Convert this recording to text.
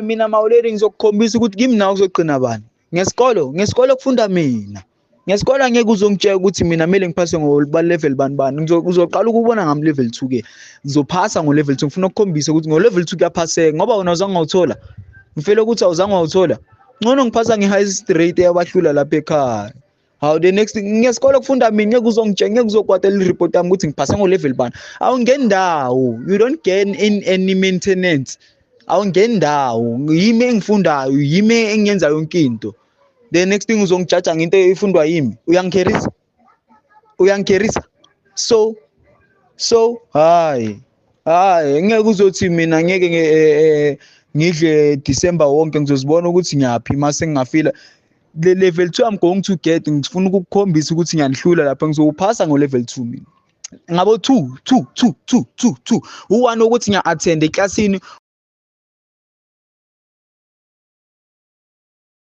Mina mawuleli, ngizokukhombisa ukuthi kimi nawe kuzogcina bani. Ngesikolo, ngesikolo kufunda mina. Ngesikolo angeke uzongitshela ukuthi mina kumele ngiphase ngo-level bani bani. Uzoqala ukubona ngami level 2 ke. Ngizophasa ngo-level 2. Ngifuna ukukhombisa ukuthi ngo-level 2 kuyaphaseka, ngoba wena awuzange wawuthola. Ngifele ukuthi awuzange wawuthola. Ngcono ngiphasa nge-highest rate yabahlula lapha ekhaya. Hawu, the next ngesikolo kufunda mina, ngeke uzongitshela, ngeke uzokwatela i-report yami ukuthi ngiphase ngo-level bani. Awungeni ndawo. You don't gain in any maintenance. Awungeni ndawo. Yimi engifundayo, yimi engiyenza yonke into. The next thing uzongijaja ngento efundwa yimi. Uyangikherisa? Uyangikherisa? So hayi. Hayi, ngeke uzothi mina ngeke ngidle December wonke. Ngizozibona ukuthi ngiyaphi mase ngingafila le level 2. I'm going to get, ngifuna ukukukhombisa ukuthi ngiyanihlula lapha. Ngizowuphasa ngo level 2 mina, ngabo 2 2 2 2 2 2 u1 ukuthi ngiya-attend eklasini.